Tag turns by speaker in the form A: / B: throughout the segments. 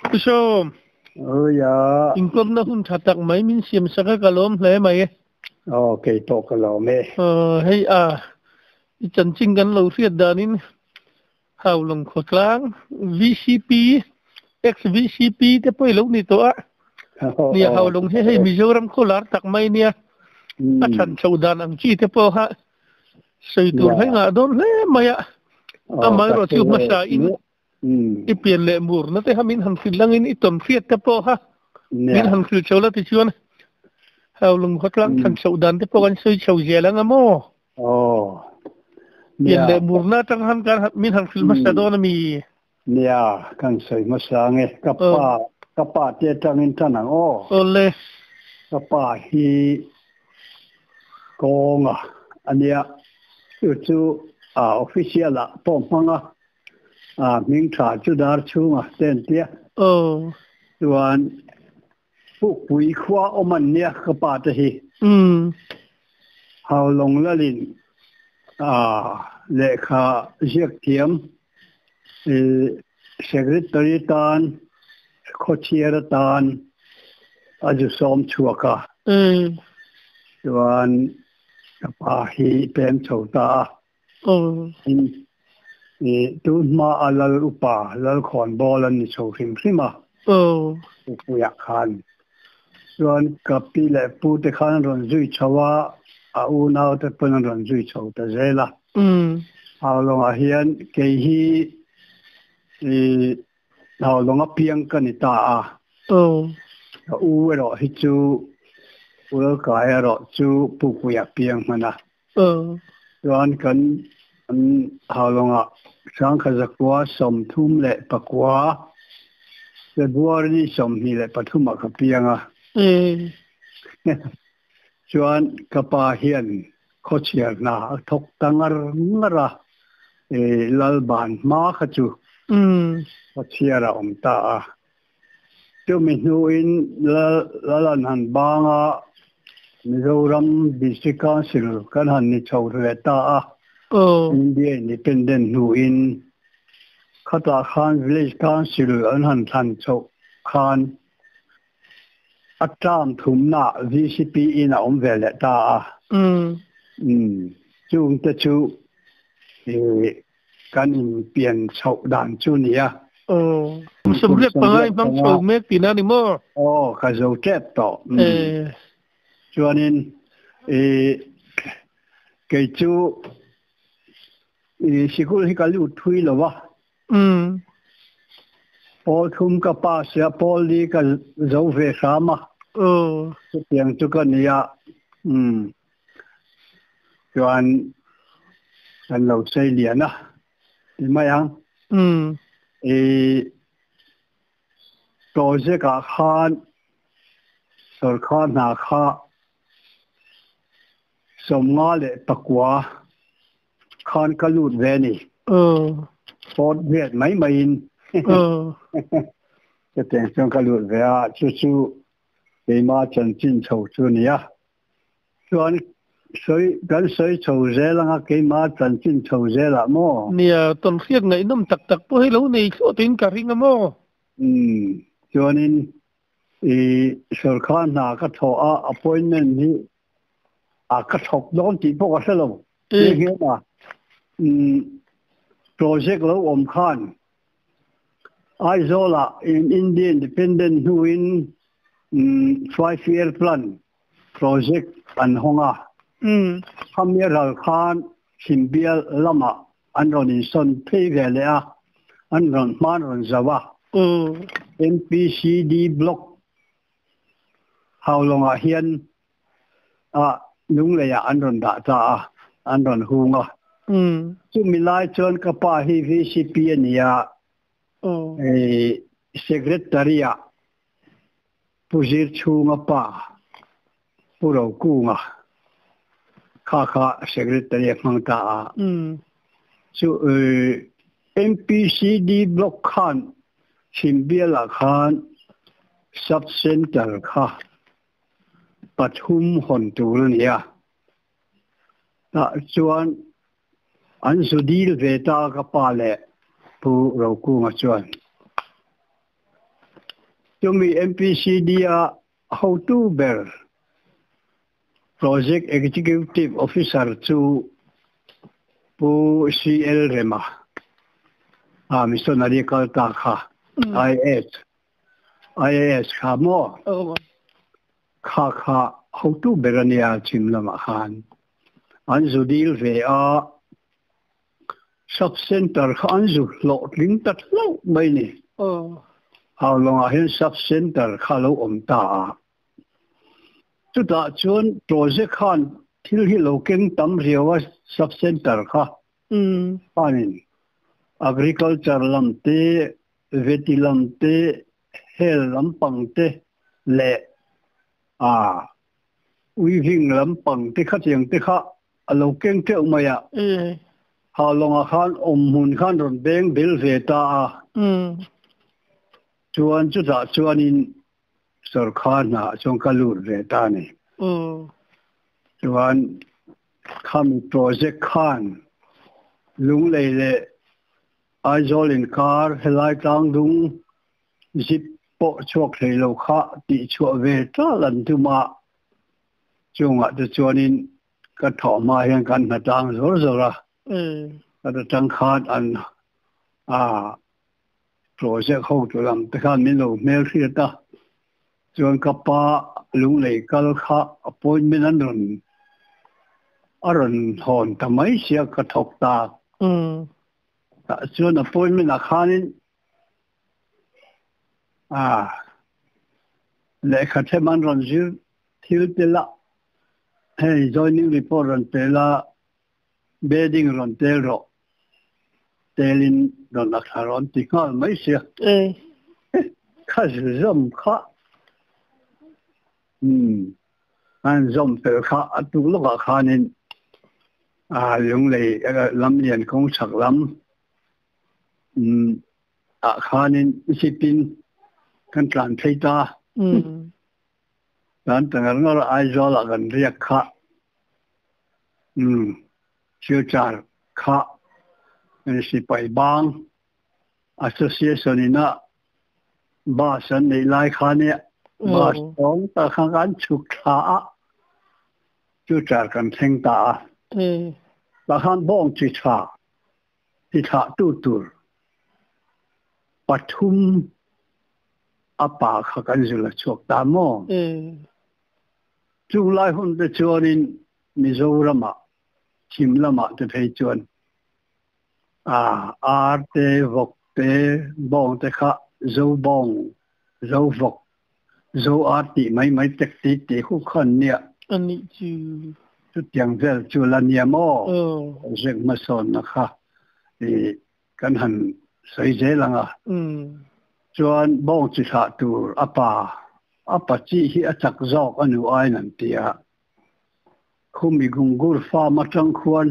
A: Pu Sawm,
B: Ui a.
A: Inkawmna hun tha tak mai min siam sak a, ka lawm hle mai.
B: Aw, kei pawh ka lawm e.
A: Aw, hei a, i chanchin kan lo hriat danin Haulawng khawtlang VCP, ex-VCP te pawh i lo ni tawh a. Nia, Haulawng hi hei Mizoram khaw lar tak mai nia, a than chho dan ang chi te pawh kha sawi tur hei ngah dawn hle mai a. Amaherawhchu chu hmasa in i pian leh murna te kha min han hrilh langin i tawn hriat te pawh kha min han hrilh chho la tichuan Haulawng khawtlang than chhoh dan te pawh kan sawi chho zel ang a maw? Pian leh murna atang khan kan min han hrilh hmasa dawn a mi?
B: Nia, kan sawi hmasa ang e. Ka pa, ka pa te atangin tan ang aw.
A: Awle.
B: Ka pa hi kawnga a nia, chu chu official ah pawh hmang a, hming tha chu dar chhunga te an tia. Chuan Pukpui khua awm an nia ka pa te hi. Haulawng lalin lehkha ziak thiam Secretary tan khawchhiar atan a zu sawm chhuak a. Chuan ka pa hi pem chho ta a. Tun hma a lal upa Lalkhawnbawl an ni chho hrim hrim a, Pupuiah khan. Chuan ka pi leh pu te khan an rawn zui chho a, a unau te pawn an rawn zui chho ta zel a. Haulawngah hian kei hi Haulawng apiang ka ni ta a. Ka u erawh hi chu Ulalkai erawh chu Pupuiah piang hman a. Chuan kan Haulawngah Sangkhazakua 39 February ni 23 ah ka piang a. Chuan ka pa hian khawchhiar hna a thawk ta ngar ngar a, Lalban hma kha chu khawchhiar a awm ta a. Chumi hnuin Lalan han banga Mizoram District Council kan han ni chho ve ta a, India Independent hnuin khatah khan Village Council an han thlan chhoh khan a term thumnaah VCP in a awm ve leh ta a. Chungte chu Kan inpian chhoh dan chu nia.
A: Aw. Kum 85 i hmang chho mek tihna a ni maw?
B: Aw, ka zo tep tawh. Chuanin i kei chu i sikul hi ka lut thui lo va. Pawl thum ka pass a, pawl li ka zo ve hram a. Chutiang chu ka nia. Chuan kan lo sei lian a ti mai ang. I project ah khan sorkar hna kha 59 khan ka lut ve a ni. Fourth grade mai maiin chutiang chuan ka lut ve a, chu chu keima chanchin chho chu a ni a. Chuan sawi kan sawi chho zel anga keimah chanchin chho zelah maw?
A: Nia, tawnhriat ngaihnawm tak tak pawh hi lo nei thlawh in ka ring a maw?
B: Umm, chuanin i sawrkar hna ka thawh a appointment hi a ka thawk dawn tih pawh ka hre lo. Hei hian a umm project lo awm khan Aizawlah in India Independent hnuin umm five year plan Project an hawng a, khami ral khan Chhimbial lamah an rawn insawn phei ve leh a, an rawn hman rawn zauh a. MPCD Block Haulawngah hian a Lungleiah an rawn dah ta a, an rawn hung a. Chumi lai chuan ka pa hi VCP a ni a, Secretary-ah Pu Zir chhunga pa Pu Rokunga kha kha Secretary a hmang ta a. Chu MPCD Block khan Chhimbialah khan Sub Centre kha pathum hawn tur a ni a. Tah chuan an zu dil ve ta a ka pa leh Pu Rokunga chuan. Chumi MPCD a hotu ber Project Executive Officer chu Pu CL Rema a missionary kal ta kha IAS IAS kha maw kha kha hotu ber ania chim lamah khan an zu dil ve a Sub Centre kha an zu hlawhtling ta hlauh mai ni. Haulawngah hian Sub Centre kha a lo awm ta a. Chutah chuan project khan thil hi lo keng tam riau a Sub Centre kha khanin Agriculture lam te, Veti lam te, Health lampang te leh a weaving lampang te khatiang te kha a lo keng teuh mai a. Haulawngah khan awmhmun khan rawn beng bel ve ta a. Chuan chutah chuanin sawrkhar hnaah chuan ka lut ve ta a ni. Chuan khami project khan Lunglei leh Aizawl inkar helai tlangdung zip pawh chhuak thei lo kha tihchhuah ve tal an tum a. Chungah te chuanin ka thawh hma hian kan hna tlang zawr zawr a, ka ta tang khan an a project ho tu lam te khan min lo hmel hriat a, chuan ka pa lunglei kal kha appointment an rawn a rawn hawn ta mai sia ka thawk ta. Tah chuan appointment ah khanin a lehkha them an rawn zir thil tel a, hei joining report rawn tel a, bedding rawn tel rawh, telin rawn a thla rawn ti nghal mai sia. Kha zawm kha an zawm fel kha a tuk lawkah khanin Lunglei lamlian kawng chhak lam ah khanin zipin kan tlan phei ta. Tlan ta ngar ngar a Aizawl ah kan riak kha. Silchar kha sipai bang association in a bus an neih lai kha nia bus tawng ta kha kan chhuk thla a Silchar kan thleng ta a. Tah khan bawng chi tha Ti thlahtu tur pathum a pa kha kan zul a chhuak ta maw? Chung lai hun te chuanin Mizoramah thim lamah te phei chuan ar te, vawk te, bawng te kha zo bawng, zo vawk, zo ar tih mai mai tek ti tih hu kha an nia.
A: Anih chu.
B: Chutiang vel chu la nia maw? Zek hmasawnna kha i kan han sawi zel ang a. Chuan bawng chi thlah tur a pa, a pa chi hi a chak zawk a nu aiin an ti a. Khumi Gungur farm atang khuan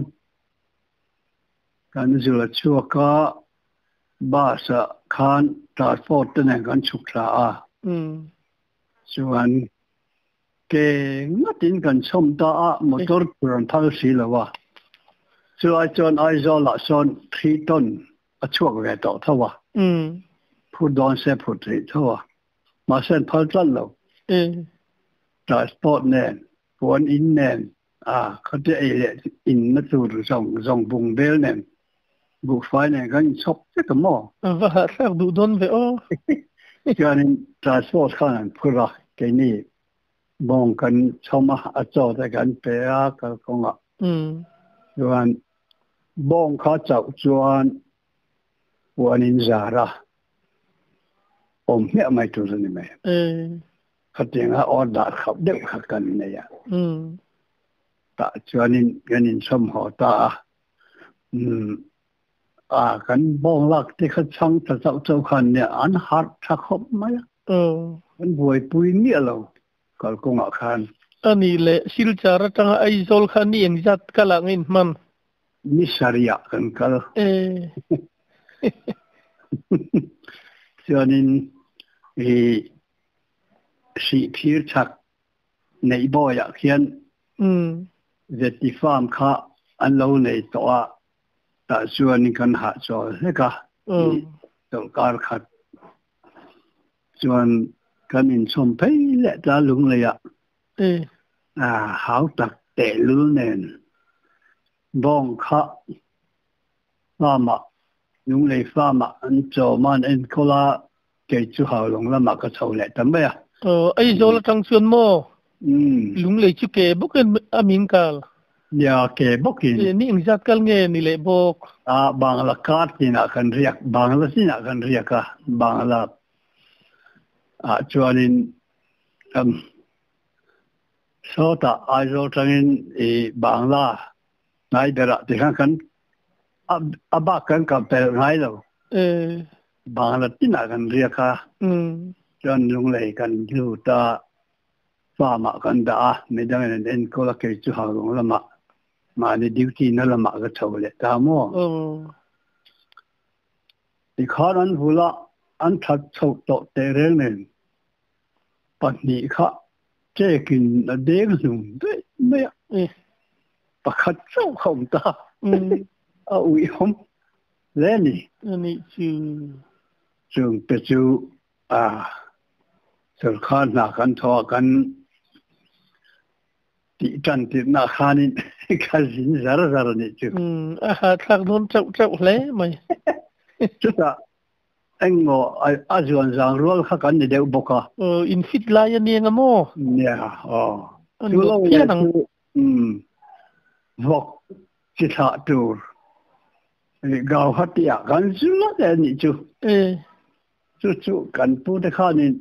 B: kan zul a chhuak a, bus ah khan transport te nen kan chhuk thla a. Chuan Ke ngatin kan chhawm ta a, motor tur an phal si lo a. Chulai chuan Aizawl ah sawn three ton a chhuak ve tawh tho a, phur dawn se phur theih tho a, mahse an phal tlat lo. Transport nen, puan in nen, a khawte ei leh in na tur zawng zawng bung bel nen, buhfai nen kan inchhawp vek a maw?
A: Va hahthlak duh dawn ve aw.
B: Chuanin transport khan an phur a, keini Bawng kan chhawm a, a chaw te kan pe a kalkawngah. Chuan bawng kha chauh chuan puan in zar a, awm hmiah mai tur a ni mai. Khatianga order khauh deuh kha kan nei a. Tah chuanin kan inchhawm haw ta a. A kan bawng lak te kha chhang ta chauh chauh khan nia an harh tha khawp mai a. Kan buaipui miah lo kalkawngah khan.
A: A nih leh Silchar atanga Aizawl kha ni engzat kal ah nge in hman?
B: Ni sarih ah kan kal. Chuanin i Sihphir chhak Neihbawiah khian Veti farm kha an lo nei tawh a, tah chuan kan hahchawl hlek a, chawlhkar khat. Chuan kan inchhawm phei leh ta lunglei ah. Hau tak tehlul nen bawng kha farm ah lunglei farm ah an chawm a an enkawl a kei chu Haulawng lamah ka chho leh ta mai a.
A: Aw Aizawl atang chuan maw lunglei chu ke bawkin a min kal?
B: Nia ke bawkin.
A: Ni engzat kal nge ni leh bawk?
B: A Bangla kar tinah kan riak Bangla tinah kan riak a Bangla ah chuanin Sawtah Aizawl tangin i Bangla ngai berah tikhan kan a bak kan kal pel ngai lo. Bangla tinah kan riak a, chuan Lunglei kan lut a, farm ah kan dah a, midangin an enkawl a, kei chu Haulawng lamah mahni duty na lamah ka chho leh ta maw? Tikhan an vul a, an that chhoh tawh tehreng nen Pahnih kha chekin a deng hlum daih mai a, pakhat chauh kha awm ta a uihawm hle a ni.
A: Anih chu.
B: Chung te chu a sorkar hna kan thaw a kan tih tan tirhna khanin ka zin zar zar a nih chu.
A: A hahthlak dawn chauh chauh hle mai.
B: Chutah Engmaw a zuan zang rual kha kan ni deuh bawk a.
A: Aw, in fit lai a nia nga maw?
B: Nia, aw. Chu lo leh chu umm vawk chi thlah tur Gauhati ah kan zu lat e nih chu. Chu chu kan pu te khanin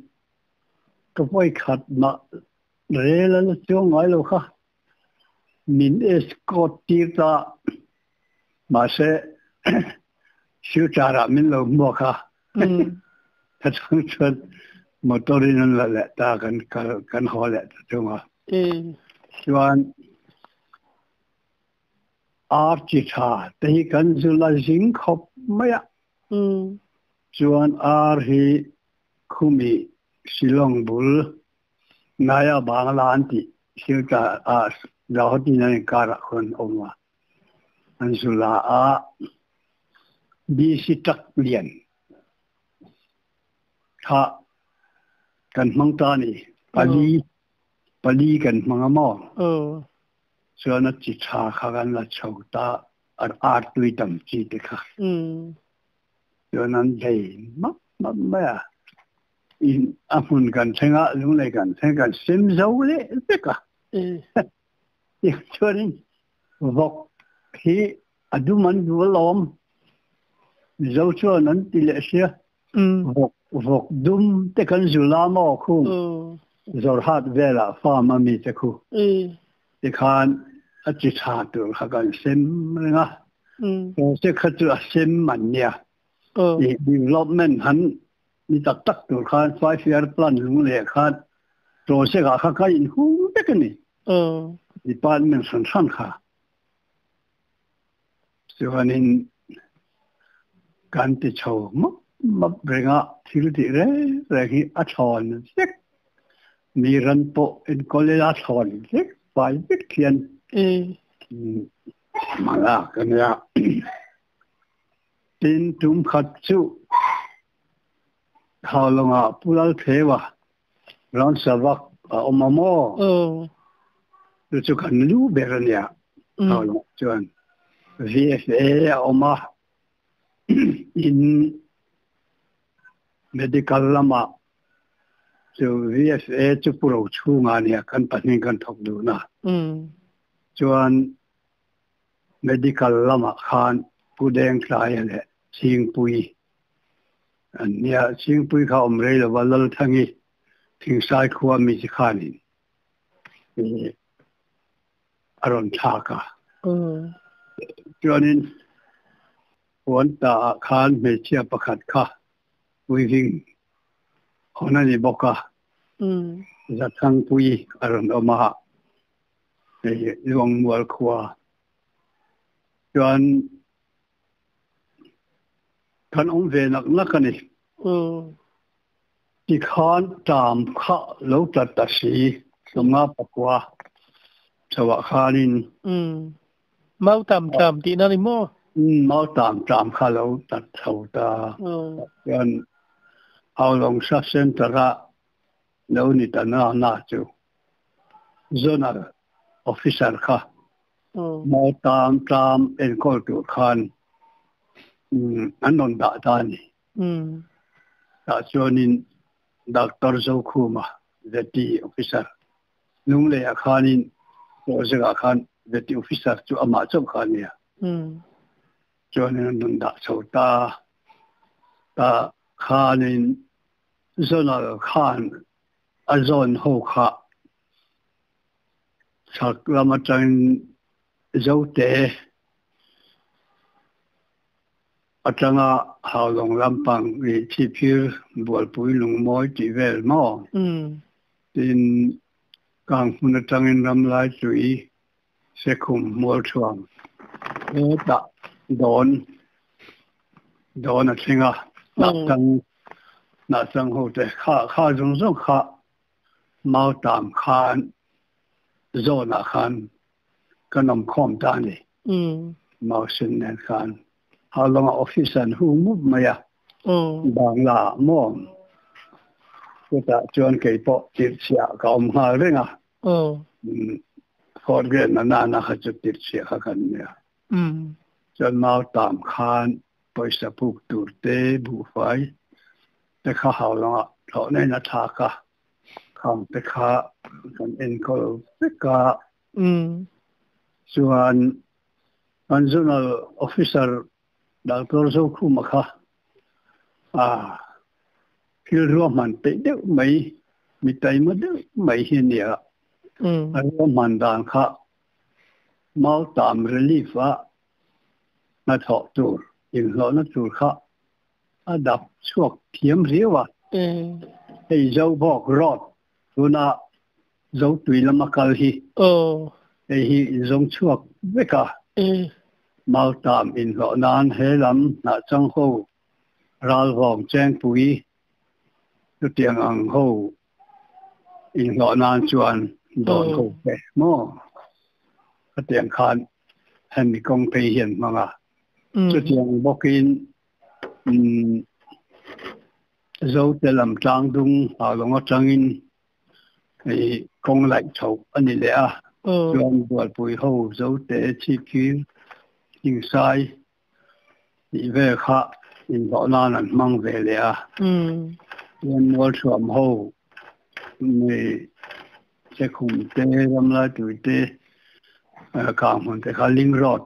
B: ka vawi khat mah rel a la chuang ngai lo kha. Min escort tir ta mahse Silchar ah min lo hmuak a ka chang chuan motor in an la leh ta kan kal kan haw leh ta thung a chuan ar chi tha te hi kan zul a zing khawp mai a chuan ar hi khumi Shillong bul Naya Bangla an tih Silchar ah Guwahati nan inkarah khuan a awm a. An zula a BC truck lian kha kan hmang ta a ni. Pali pali kan hmang a maw? Chuan a chi tha kha kan la chho ta ar tui tam chi te kha. Chuan an bei map map mai a. In a hmun kan thleng a, lunglei kan thleng kan sem zo leh vek a. Chuanin vawk hi a dum an duh alawm. Mizo chuan an ti leh sia. Vawk vawk dum te kan zu la maw khu. Zawrhat velah farm a mi te khu. Tikhan a chi tha tur kha kan sem reng a. Te kha chu a sem an nia. Development han ni tak tak tur khan 5 year plan lung leh khan project ah kha ka inhung vek a ni. Department hran hran kha. Chuanin kan ti chho map map reng a, thil tih reng reng hi a thlawn vek. Mi ran pawh enkawl ila a thlawn vek fai vek hian malak a nia. Tin, tum khat chu Haulawngah Pu Lalthleua Ramsavak a awm a maw? Chu chu kan lu ber a nia. Haulawngah chuan VFA a awm a, in medical lamah chu VFA chu Pu Rochhunga a nia, kan pahnih kan thawk dun a. Chuan Medical lamah khan Pu Dengtlaia leh Chhingpui an nia. Chhingpui kha awm rei lova Lalthangi Thingsai khua mi chi khanin a rawn thlak a. Chuanin Puanta ah khan hmeichhia pakhat kha weaving hawn a ni bawk a, Zathangpui a rawn awm a. Hei Luangmual khua chuan kan awm ve nak nak a ni. Tikhan ṭam kha lo tlat ta si, 50 pakua chauhah khanin.
A: Mau tam ṭam tihna ni maw?
B: Mau tam ṭam kha lo tlat chho ta. Chuan. Haulawng Sub Centre-a lo ni ta na na chu Zonal Officer kha Mautam tlam enkawl tur khan an rawn dah ta a ni. Tah chuanin Doctor Zokhuma, Vety Officer, Lungleiah khanin project-ah khan Vety Officer chu amah chauh kha a nia. Chuanin an rawn dah chho ta ta khanin Zonal khan a zawn ho kha chhak lam atangin Zote atanga Haulawng lampang ih Chhipphir Bualpui Lungmawi tih vel maw? Tin, kang hmun atangin Ramlai tui Sekhum Mualthuam hetah dawn dawn a thleng a, hnah hnah chang ho te kha kha zawng zawng kha Mautam khan zawnah khan kan awm khawm ta a ni. Mausen nen khan Haulawngah office an hung mup mai a, Bangla ah maw? Chutah chuan kei pawh tirhchhiah ka awm nghal reng a. Fourth grade na nana kha chu tirhchhiah kha kan nia. Chuan Mautam khan pawisa puk tur te, buhfai te kha Haulawngah thlawhna in a thlak a, khang te kha kan enkawl vek a. Chuan kan Zonal Officer Doctor Zokhuma kha thil ruahman peih deuh mai, mi taima deuh mai hi a nia. A ruahman dan kha Mautam Relief a hnathawh tur, inhlawhna tur kha a dap chhuak thiam riau a. Hei Zobawk Road tuna Zotui lama kal hi hei hi inzawng chhuak vek a. Mautam inhlawh nan he lam hnahchang ho ralvawng chengpui chutiang ang ho inhlawh nan chuan dawn ho te maw khatiang khan hemi kawng phei hian hmang a. Chutiang bawkin Zote lam tlangdung Haulawng atangin hei kawng laih chhoh a ni leh a, chuan Bualpui ho Zote Chhipphir Thingsai tih vel kha inhlawh nan an hmang ve leh a, chuan Mualthuam ho Sekhum te, Ramlaitui te, Kanghmun te kha Link Road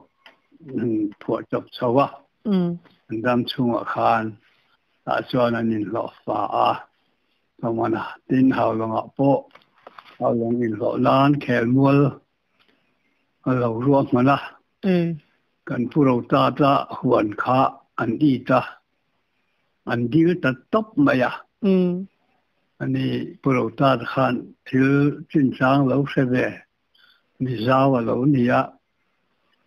B: phuah chawp chho a, an dam chhungah khan tah chuan an inhlawh fa a, Chawmana tin Haulawngah pawh Haulawng inhlawh nan khelmual a lo ruah hman a, kan pu Rotata huan kha an it a, an dil ta tawp mai a. Ani pu Rotata khan thil chinchang lo hre ve, Mizo a lo ni a,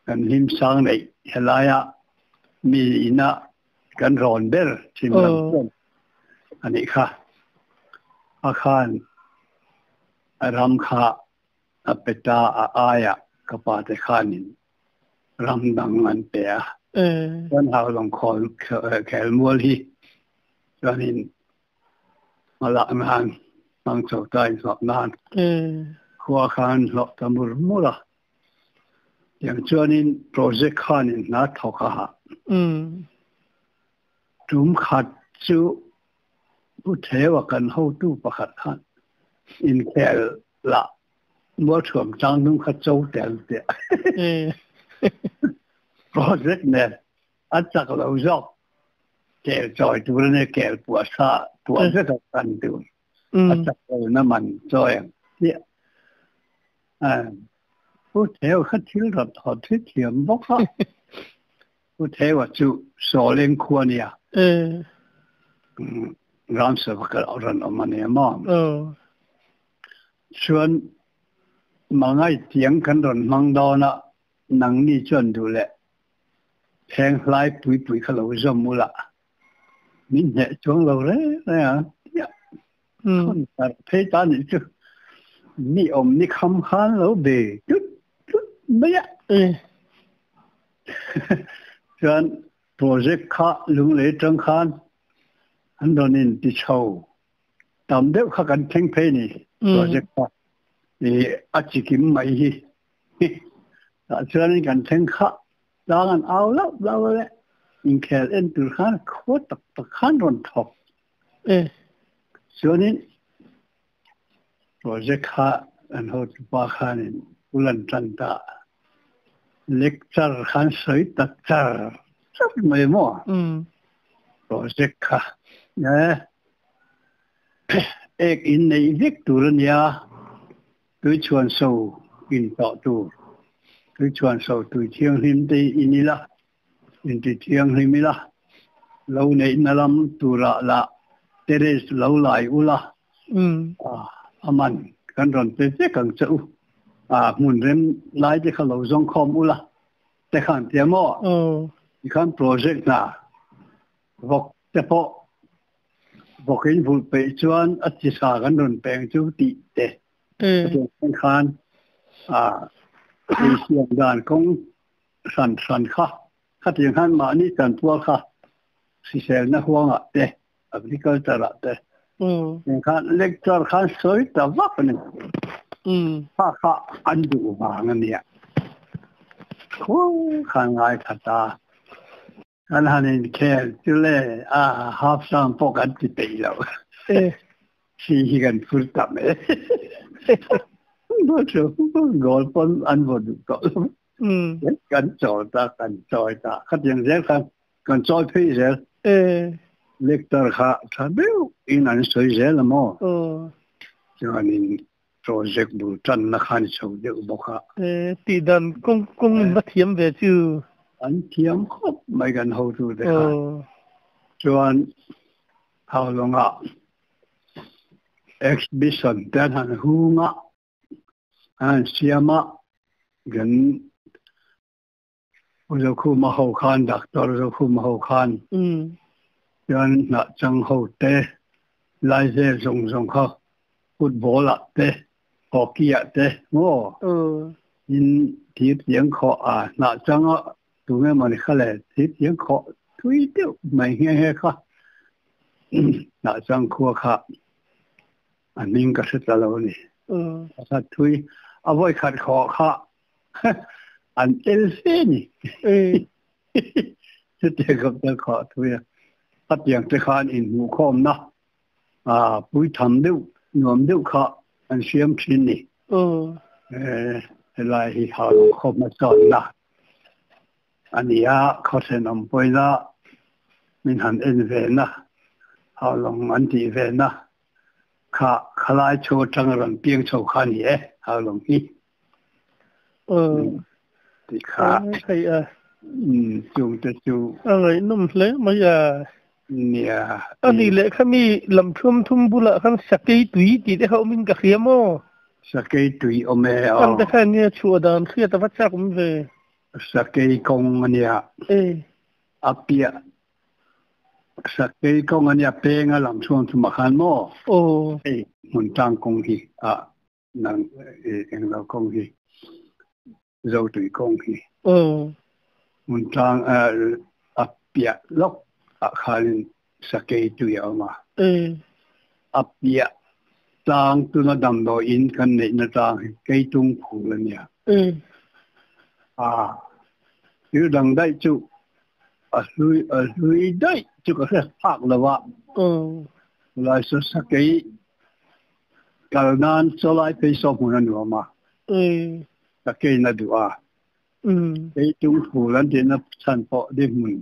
B: kan hlim sang neih helaia mi ina kan rawn ber thin lam chuan a nih kha. A khan a ram kha a pe ta a aia ka pa te khanin ram dang an pe a. Chuan Haulawng khelmual hi chuanin Hmalak nan, hmang chho ta inhlawh nan khua khan hlawh ta mur mur a. Tiang chuanin project khanin hna thawk a hah. Tum khat chu Pu Thewa kan hotu pakhat khan inkhel lah Mualthuam tlangdung kha cho tel tiah project nen a chak lo zawk kel chawi tur a nia kel puah sa puah vek a kan tur a chak lo na man chawi ang chiah Pu Theo kha thil rat hawt hi thiam bawk a Pu Theo chu Sawleng khua nia Ramsava ka rawn awm a nia maw chuan mangai tiang kan rawn hmang dawn a nangni chuan duh leh Heng hlai pui pui kha lo zawm ula, min hneh chuang lo reng reng ang tiah thawn tarh phei ta nih chu ni awm ni kham khan lo be tut tut mai a. Chuan project kha lunglei tang khan. An rawn in ti chho tam deuh kha kan thleng phei ni project kha i a chikim mai hi. Tah chuanin kan thleng kha tlang an au lauh lauh a le inkhel en tur khan khua tak tak khan rawn thawk. Chuanin project kha an hotupa khanin ul an tan ta. Lecture khan sawi ta char char mai maw? Project kha ek in nei vek tur a nia, tui chhuan so in tawh tur, tui chhuan so tui thianghlim te in ila, in ti thianghlim ila, lo neihna lam turah lah terrace lo lai ula, a man kan rawn pe vek ang che u, hmun rem lai te kha lo zawng khawm ula te khan tia maw? Tikhan project hna vawk te pawh vawkin vulh peih chuan a chisa kan rawn peng chu tih te a khan ei siam dan kawng hran hran kha khatiang khan mahni chanpual kha hriselna huangah te agriculture ah te khan lecture khan sawi ta vak a ni. Kha kha an duh vang a nia. Khuang khan ngai kha ta. Kan han inkhel chu le a half time pawh kan ti peih lo. Si hi kan phur tam e. Goal pawn an vaw duh tawh lo. Kan chawl ta, kan chawi ta. Khatiang zel khan kan chawi phei zel. Lecture kha tha deuh in an sawi zel a maw? Chuanin project bul tanna kha ni chho deuh bawk a.
A: Tih dan kawng kawng in va thiam ve chu.
B: An thiam khawp mai kan hotu te kha. Chuan Haulawngah exhibition te an han hung a, an han siam a, kan Pu Zokhuma ho khan, Doctor Zokhuma ho khan chuan hnah chang ho te, Laizel zawng zawng kha football ah te, hockey ah te maw in thir tiang khawh a hnah chang a tunge mawni kha le thir tiang khawh thui deuh mai nghe nghe kha hnah chang khua kha a hming ka hre ta lo a ni. A thui a vawi khat khawh kha an tel fe ni. Chutiang khawp te khawh thui a. Khatiang te khan inhmuhkhawmna pui tham deuh nuam deuh kha an siam thin ni. Helai hi hau khawp a chawnna a ni a, khawthenawm pawina min han en ve na, haulawng an tih ve na kha khalai chho atanga rawn piang chho kha a ni e, haulawng hi. Ti kha
A: hei a
B: chung te chu
A: a ngaihnawm hle mai a.
B: Nia.
A: A ni leh kha mi lam thum thum bulah khan sakei tui tih te kha awmin ka hria maw?
B: Sakei tui awm e
A: aw. Kan te kha nia chhuah dan hriat a va chak awm ve.
B: Sakei kawng a nia. A piah Sakei kawng a nia peng a lam chhuang thum ah khan maw?
A: Aw.
B: Hei hmun tlang kawng hi a nang englo kawng hi Zotui kawng hi.
A: Aw.
B: Hmun tlang a piah lawk ah khanin Sakei tui a awm a. A piah tlang tuna damdawi in kan neihna tlang hi Keitung phul a nia. A thil dang daih chu a hlui a hlui daih chu ka hre phak lo a. Chulai saw Sakei kal nan chawlai phei saw hmun a nuam a. Sakeiin a duh a. Keitung phul an tihna chhan pawh di hmun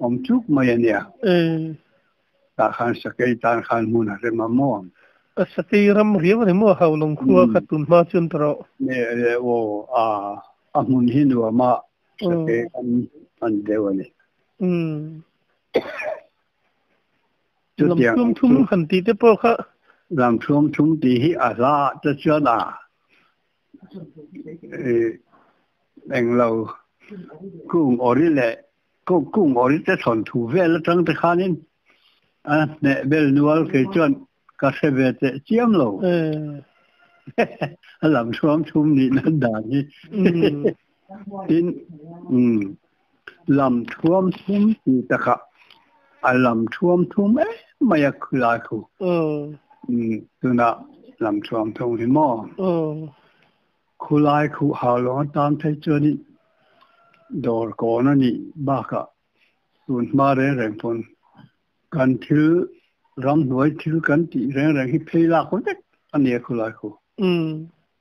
B: awm chuk mai a nia. Tah khan Sakei tan khan hmun a rem a maw ang.
A: Sakei ram riau a ni maw Haulawng khua kha tun hma chuan ta rawh.
B: Ne aw a hmun hi nuam a Sakei ram an deuh a ni.
A: Lam thum thum han tih te pawh kha.
B: Lam thum thum tih hi a hla ah te chuan a englo kung awri leh kung awri te thawn thu vel atang te khanin a hneh bel nual kei chuan ka hre ve teh chiam lo. A lam thuam thum nih nan dan hi. Tin, lam thuam thum ti takah. A lam thuam thum em mai a khulai khu. Tuna lam thuam thum hi maw? Khulai khu hau lawng atan phei chuanin dawr kawn a nih bakah tun hma reng reng pawn kan thil ramhnuai thil kan tih reng reng hi phei lak vek a nia khulai khu.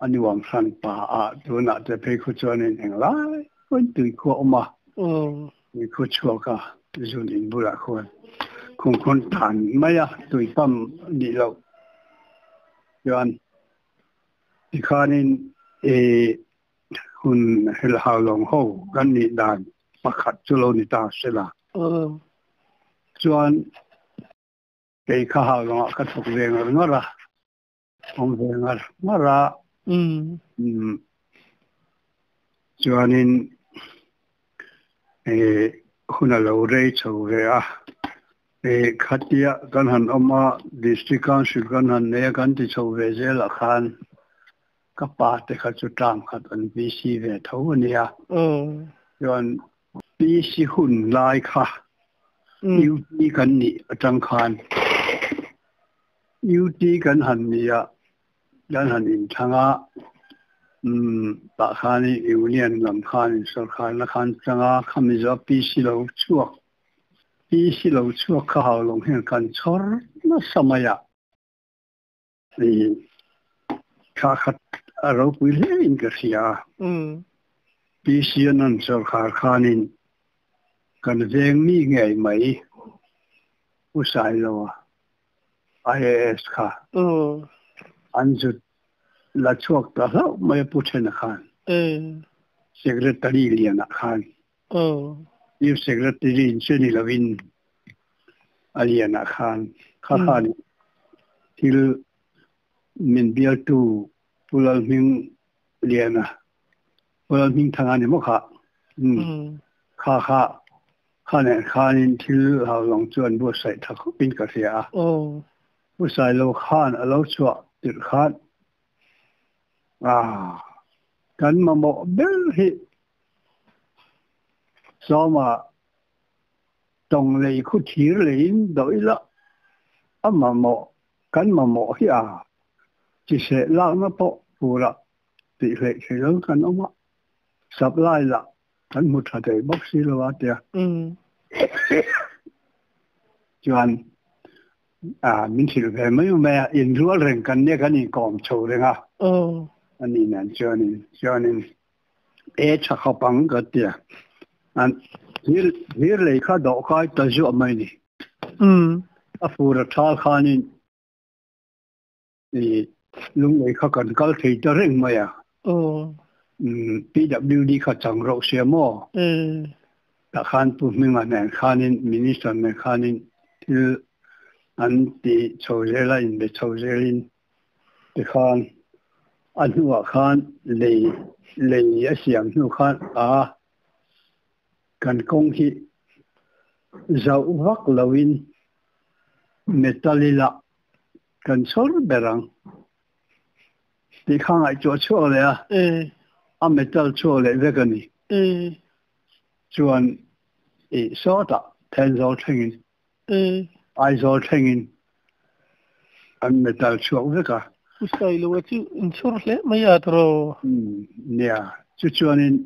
B: A nuam hran pa a tunah te phei khu chuanin englai pawhin tui khu a awm a, tui khu chhuak a zun in bulah khuan khung khawn tan mai a tui pump nih loh chuan tikhanin i hun helhau lawng ho kan nih dan pakhat chu lo ni ta se la. Chuan kei kha hau lawngah ka thawk ve ngar ngar a. Awm ve ngar ngar a. Chuanin hun a lo rei chho ve a. Khatia kan han awm a, District Council kan han nei a, kan ti chho ve zelah khan ka pa te kha chu term khat an VC ve tho a nia. Chuan PC hun lai kha UT kan nih atang khan UT kan han ni a, kan han inthlang a, umm tah khanin Union lam khanin sorkarna khan chang a, khami zawh PC lo chhuak, PC lo chhuak kha hau lawng hian kan chhawr nasa mai a, thla khat a ropui hle in ka hria a, PC an an sorkar khanin kan veng mi ngei mai U Sailoa IAS kha an zut la chhuak ta hlauh mai a Pu Thena khan Secretary lianah khan Chief Secretary in chu ni lovin a lianah khan kha khan thil min bialtu Pu Lalhming Liana Pu Lalhming Thanga ni maw kha kha kha Kha nen khanin thil hlauhlawng chu an buatsaih tha khawpin ka hria a. Pu Sailo khan a lo chhuah tirh khan, Ah, kan mamawh ber hi Sawma tawng lei khu thir leiin doh ila a mamawh, kan mamawh hi a chiseh lakna pawh purah tih hleih thei lo kan awm a, supply lah Kan hmu tha thei bawk si lo a tia. Chuan min hrilh ve mai mai a, inrual reng kan nia kan inkawm chho reng a. Ani nen chuanin chuanin e tha khawp ang ka tia. An thir thir lei kha dawh kai ta zuah mai ni. A fur a thal khanin I lunglei kha kan kal thei ta reng mai a. PWD kha chang rauh sia maw? Tah khan Pu Hminga nen khanin Minister nen khanin thil an ti chho zel a, inbe chho zelin tikhan a hnuah khan lei lei a siam hnu khan a kan kawng hi zauh vak loin metal ila Kan chhawr ber ang tih kha ngaihtuah chhuak leh a, a metal chhuak leh vek a ni. Chuan i sawtah Thenzawl thlengin, Aizawl thlengin an metal chhuak vek a.
A: Pu Sailoa chu inchhawr hle mai a tawh.
B: Nia, chu chuanin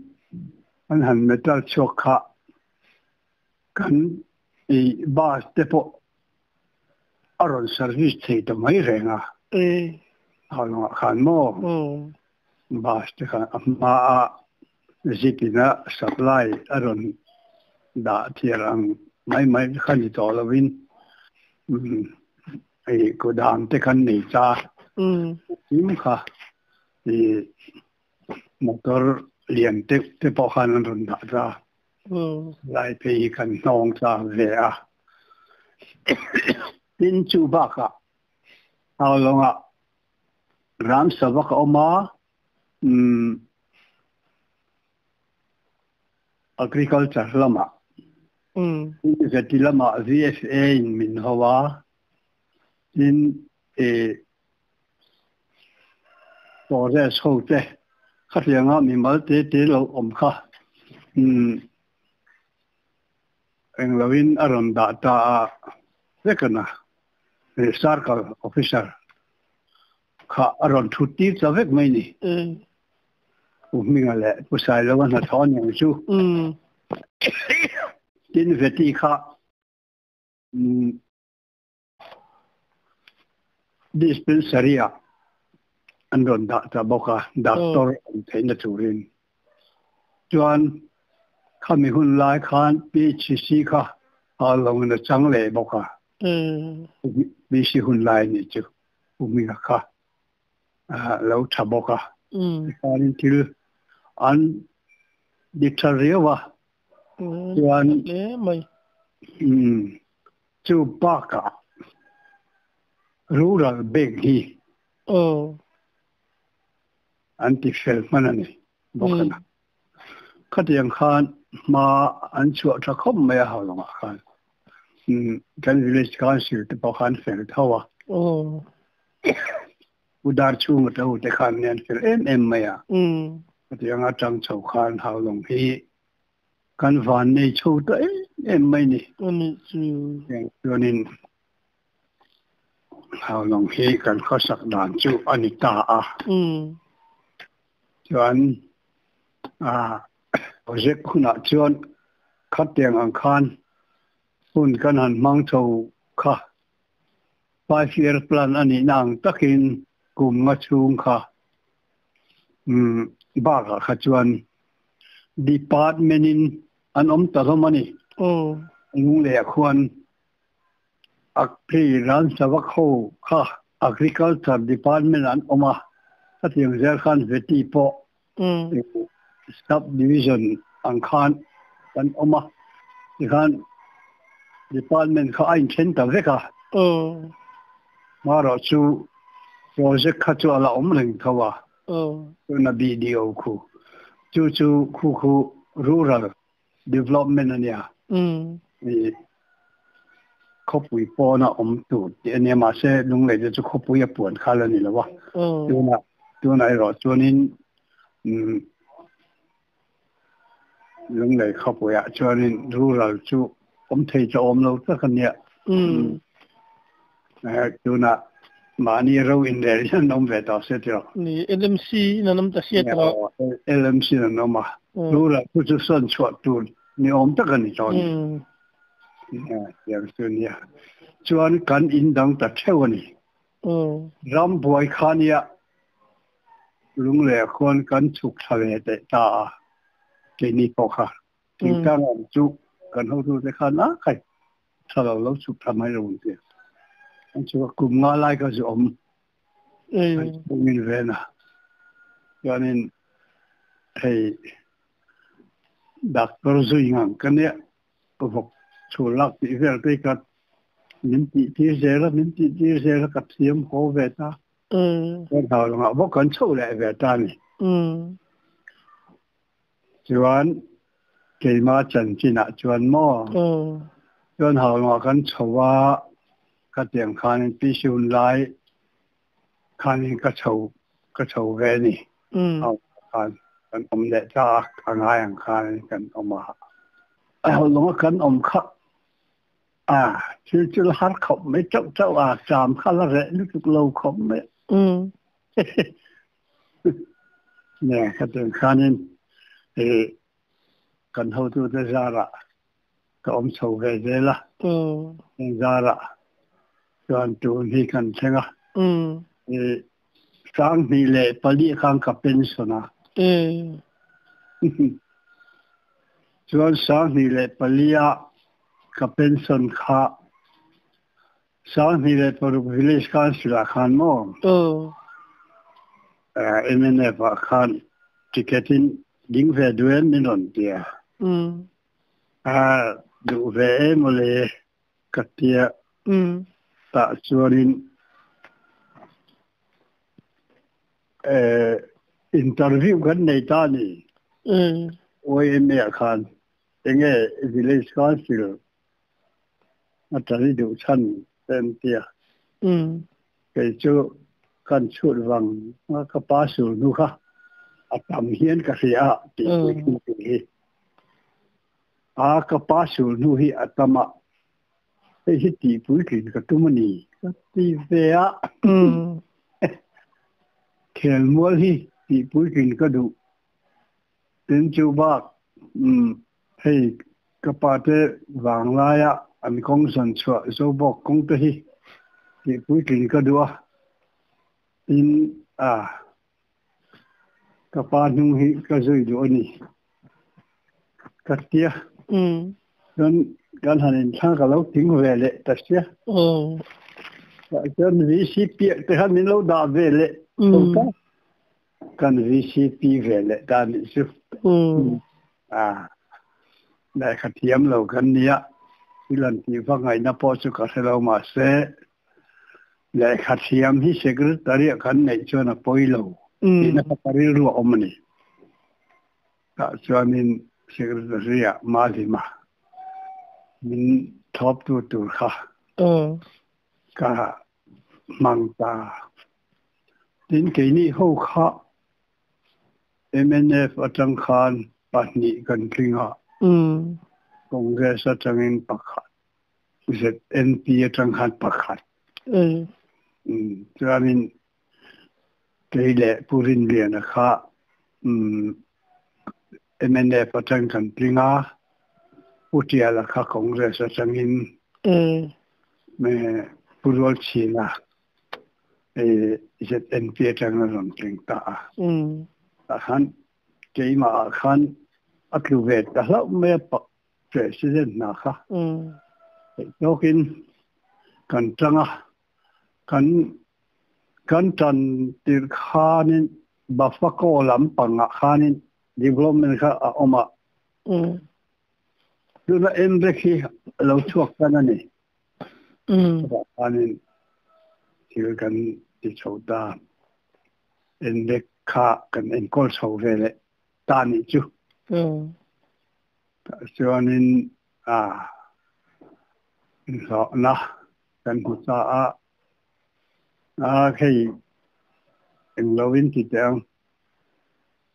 B: an han metal chhuak kha kan i bus te pawh a rawn service thei ta mai reng a. Haulawngah khan maw bus te khan a hma a zip in a supply a rawn dah thiar ang mai mai kha ni tawh lovin hei kudam te khan nei ta him kha i motor lian deuh te pawh khan an rawn dah ta. Lai phei hi kan hnawng tlang ve a. Tin chu bakah Haulawngah Ramsava ka awm a, Agriculture lamah Zeti lamah VFA in min ho a, tin Forest ho te khatianga mimal te te lo awm kha. Engloin a rawn dah ta a vekana circle officer kha a rawn thut tir ta vek mai ni. Pu Hminga leh Pu Sailova hnathawh a niang chu. Tin Veti kha Dispensary ah an rawn dah ta bawk a, doctor awm theihna turin. Chuan khami hun lai khan PHC kha a lawngin a chang leh bawk a, PC hun lai a nih chu Pu Hminga kha lo tha bawk a. Tikhanin thil an ti tha riau a, chuan Chu bakah Rural Bank hi an ti fel hman a ni bawk a na. Khatiang khan hma an chhuah tha khawp mai a Haulawngah khan. Kan Village Council te pawh khan fel tho a. U Dar chhunga te ho te khan an fel em em mai a. Khatiang atang chho khan Haulawng hi Kan van nei chho ta em em mai ni.
A: Ani chu.
B: Heng chuanin Haulawng hi kan khawsak dan chu a ni ta a. Chuan project hunah chuan khatiang ang khan hun kan han hmang chho kha 5 year plan a nihna ang takin kum nga chhung kha bakah kha chuan Department in an awm ta hlawm a ni. Lungleh khuan Agri Ransavak ho kha Agriculture Department an awm a, khatiang zel khan Vety pawh Sub Division ang khan kan awm a, tikhan Department kha a inthen ta vek a. Marawh chu project kha chu a la awm reng tho a. Tuna BDO khu chu chu khu khu Rural Development a nia. Khawpui pawna awm tur tih a nia mahse Lunglei te chu khawpui a puan khal a ni lo a. Tuna tuna erawh chuanin Lunglei khawpuiah chuanin rural chu awm thei ta awm lo tak a nia. Tuna mahni ro inrel hian an awm ve tawh se tiraw.
A: Ni, LMC in an awm ta sia tiraw.
B: LMC in an awm a. Rural chu chu sawn chhuah tur ni awm tak a ni tawh a ni. Tiang chu a nia. Chuan kan in dang ta theuh a ni. Ram buai kha nia Lungleh khuan kan chhuk thla ve teh ta a, keini pawh kha thingtlang awm chu kan hotute khan a khai tha lo lo chhuk thla mai lo ang tia. An chhuk a, kum nga lai kha chu awm an chhungin ven a. Chuanin hei doctor zui ngang ka nia vawk chhul lak tih vel te hi ka min tih tir zel a, min tih tir zel a ka thiam haw ve ta. Kan hau lawngah bawk kan chhoh leh ve ta a ni. Chuan keimah chanchinah chuan maw chuan hau lawngah kan chho a, khatiang khanin PC hun lai khanin ka chho ka chho ve a ni. Hau khan kan awm leh ta a, a ngai ang khanin kan awm a. Hau lawngah kan awm kha A, thil chu la har khawp mai chauh chauh a, cham kha la reh lutuk lo khawp mai. Nge khatiang khanin i kan hotute zarah ka awm chho ve zel a, heng zarah chuan tun hi kan thleng a. I 2004 khan ka pension a. Chuan 2004 ah ka pension kha 2006 Village Council ah khan maw MNF ah khan ticket in ding ve duh em min rawn ti a. Duh ve e mawle ka tia tah chuanin interview kan nei ta a ni. YMA ah khan enge village council a ṭan i duh chhan te an tia. Kei chu kan chhut vang a ka pa sul hnu kha a tam hian ka hria a tih pui thung tur hi. A ka pa sul nu hi atama hei hi ti puitlin ka tum ani ka ti ve a. Khelmual hi ti puitlin ka duh. Tin chu bak hei ka pa te vanglaia an kawng zawn chhuah zo bawk kawng te hi ti puitlin ka duh a. Tin a ka pa hnung hi ka zui duh ani ka tia. Chuan kan han inthlang ka lo ting ve leh ta sia. Chuan VCP te khan min lo dah ve leh tho ta. Kan VCP ve leh ta nih chu. A lehkha thiam lo kan nia. Thil an tih vak ngaihna pawh chu ka hre lo mahse lehkha thiam hi secretary ah kan neih chuan a pawi lo tihna kha ka rilru a awm a ni. Tah chuanin secretary ah Malima min thawptu tur kha ka hmang ta. Tin keini ho kha MNF atang khan pahnih kan tling a, Congress atangin pakhat, ZNP atang khan pakhat. Chuanin kei leh Pu Rinliana kha MNF atang kan tling a, Pu Tiala kha Congress atangin Pu Rualchhina ZNP atang a rawn tling ta a. Tah khan keimah ah khan a tlu ve ta hlauh mai a President hna kha. Theih tawkin kan tang a, kan kan tan tirh khanin Bafako lampangah khanin development kha a awm a. Tuna MREC hi a lo chhuak tan a ni. Chutah khanin thil kan ti chho ta. MREC kha kan enkawl chho ve leh ta nih chu. Tah chuanin a inhlawhna kan hmu ta a, a hei englo in ti teh ang.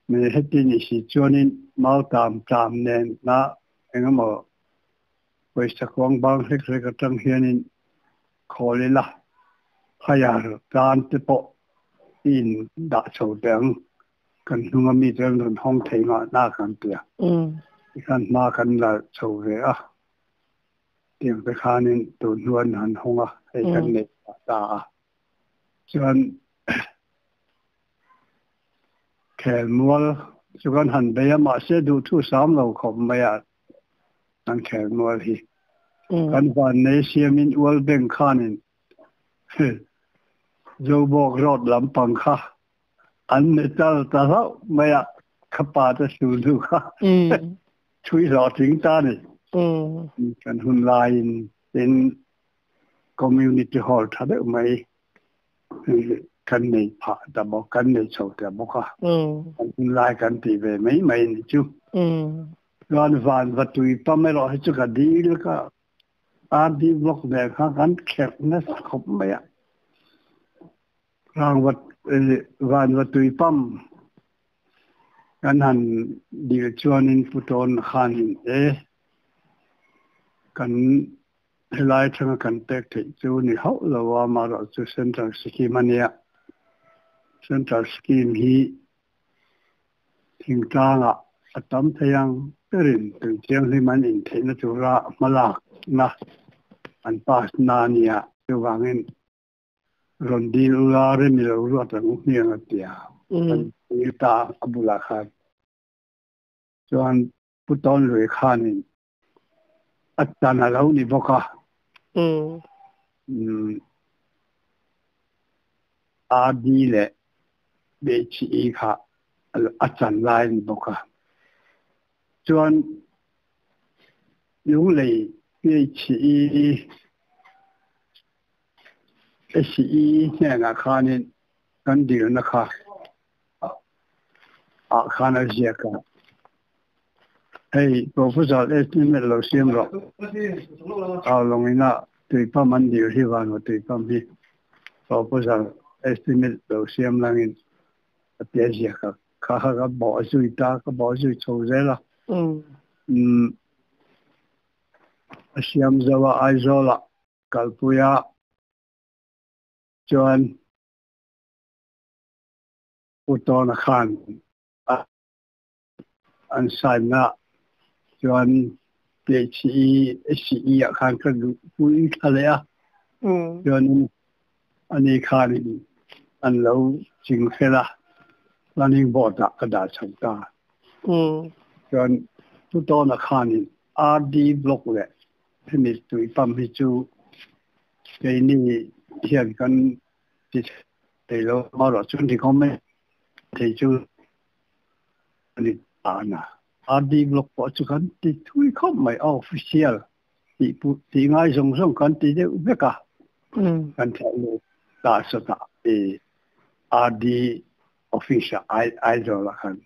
B: Me heti ni si chuanin mautam tlam nen na engemaw pawisa kuang bang hlek hlek atang hianin khawl ila hire tan te pawh i in dah chho teh ang. Kan hnunga mi te an rawn hawng thei ngah na kan ti a. Tikhan hma kan la chho ve a. Tiang te khanin tun hnu an han hawng a, hei kan neih phah ta a. Chuan khelmual chu kan han bei a, mahse duhthu sam lo khawp mai a kan khelmual hi. Kan vannei siamin World Bank khanin Zobawk Road lampang kha an metal ta hlauh mai a, ka pa te su hnu kha thui hlawhtling ta ni. Kan hun laiin tin community hall tha deuh mai kan nei phah ta bawk, kan nei chho ta bawk a. Kan hun lai kan ti ve mai mai ni chu. Chuan van va tui pam erawh hi chu ka dil ka RD block nen kha kan kherh nasa khawp mai a. Rangvat vanva tui pam kan han dil chuanin Pu Tawn khanin e kan helai atanga kan pek theih chu ni hauh lo a, amaherawhchu Central Scheme a nia. Central Scheme hi thingtlangah a tam thei ang berin tui thianghlim an intheihna tura hmalakna an pass na a nia. Chuvangin Rawn dil ula rem i lo ruat ang u hmiang a ti a, kan dil ta a bulah khan chuan Pu Tawnlui khanin a tan a lo ni bawk a, RD leh BHE kha a chan lai a ni bawk a, chuan Lunglei BHE SE hnenah khanin kan dilna kha ah khan a ziak a, hei proposal estimate lo siam rawh, au lawngin a tuipam an dil hi vanva tuipam hi proposal estimate lo siam langin a tia ziak a, kha kha ka bawh zui ta, ka bawh zui chho zel a. A siam zo a Aizawl ah kalpui a chuan Pu Tawna khan a an sign na chuan PHE ah khan ka duh pui thla leh a chuan ani khanin an lo ching fel a planning board ah ka dah chho ta. Chuan Pu Tawna khanin RD block leh hemi tui pump hi chu keini hian kan ti thei lo amaherawh chu recommend thei chu a ni ta na. RD block pawh chu kan ti thui khawp mai a official tih pawh tih ngai zawng zawng kan ti deuh vek a kan theih lut ta sawtah i RD office ah Aizawl ah khan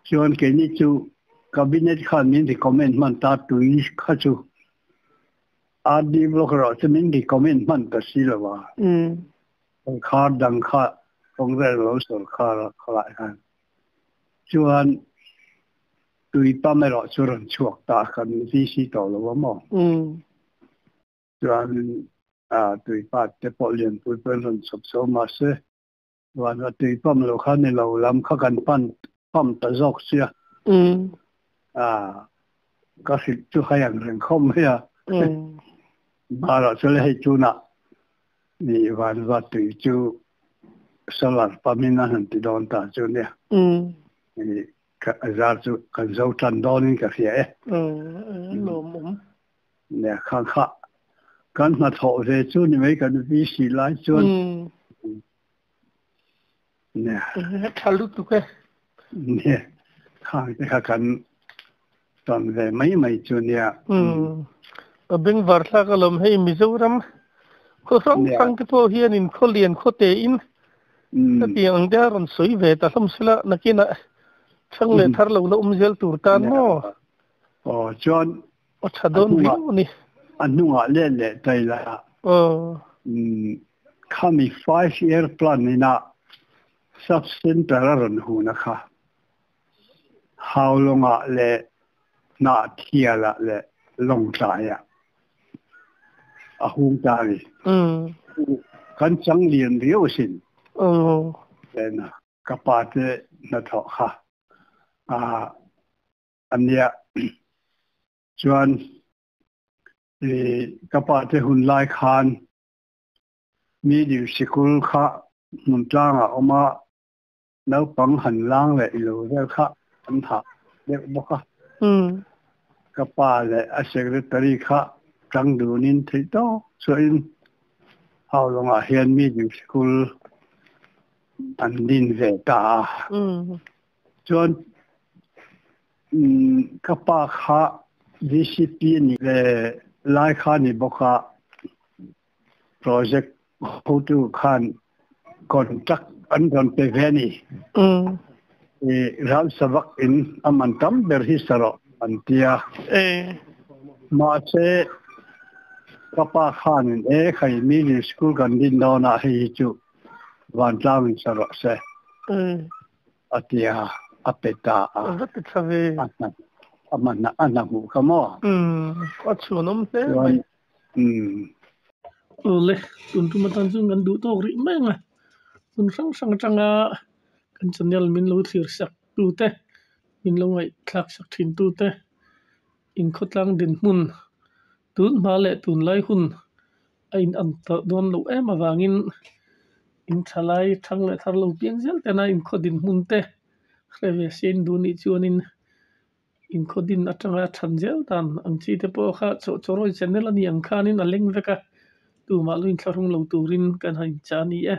B: chuan keini chu cabinet khan min recommend hman ta tui kha chu RD block erawh chu min recommend hman ta si lo a sawrkhar dang kha Congress lo sawrkhar a khalai khan chuan tui pam erawh chu rawn chhuak ta kan VC tawh lo a maw? Chuan tui pa te pawh lianpui pawh in rawn chhawp chho mahse vanva tui pam lo kha ni lo lam kha kan pan pam ta zawk sia ka hrilh chu hai ang reng khawp mai a barah chuan hei tunah ni vanva tui chu solar pump in a han ti dawn ta chu nia. Ka zar chu kan zo tan dawnin ka hria e.
A: Lawmawm.
B: Nia kha kha kan hnathawh ve chu ni mai kan VC lai chuan. Nia.
A: Tha lutuk e.
B: Nia khang te kha kan tawn ve mai mai chu nia.
A: A bengvar thlak alawm hei Mizoram khaw hrang hrang te pawh hianin khaw lian khaw tein Hetiang ang te a rawn sawi ve ta hlawm sela, nakinah chhang leh thar lo la awm zel tur tan maw?
B: Aw, chuan
A: a tha dawn viau a ni.
B: A hnungah let leh tai la.
A: Aw.
B: Khami 5 year plan ina sub center a rawn hun a kha. Haulawngah leh Hnahthialah leh Lawngtlaiah a hung ta a ni. Kan chang lian riau asin. Ka pa te hnathawh kha a nia. Chuan ka pa te hun lai khan Middle sikul kha hmun tlangah a awm a, Naupang han lang leh ilo vel kha an hah deuh bawk a. Ka pa leh a secretary kha tang dunin theih tawk chuahin Haulawngah hian middle school an din ve ta a. Chuan ka pa kha VCP a nih ve lai kha a ni bawk a, project hotu khan contract an rawn pe ve a ni. I ral savak in a man tam ber hi sa rawh an ti a. Mahse ka pa khanin e khai middle school kan din dawnah hei hi chu vantlang in sa rawh se a ti a, a pe ta a.
A: A va ti tha ve.
B: A man a hna hmuh kha maw?
A: A chhuanawm hle mai. Awle, tun tum atan chuan kan duh tawk rih mai ang a, hmun hrang hrang atanga kan channel min lo thlir sak tu te, min lo ngaihthlak sak thin tu te, inkhawtlang dinhmun tun hma leh tunlai hun a in ang tawh dawn loh em avangin in thalai thang leh thar lo piang zel tena inkhaw dinhmun te hre ve se in duh nih chuanin Inkhaw din atanga than zel dan ang chi te pawh kha chawhchawrawi channel a ni ang khanin a leng vek a, tumah lu inthlahrung lo turin kan han inchah a ni e.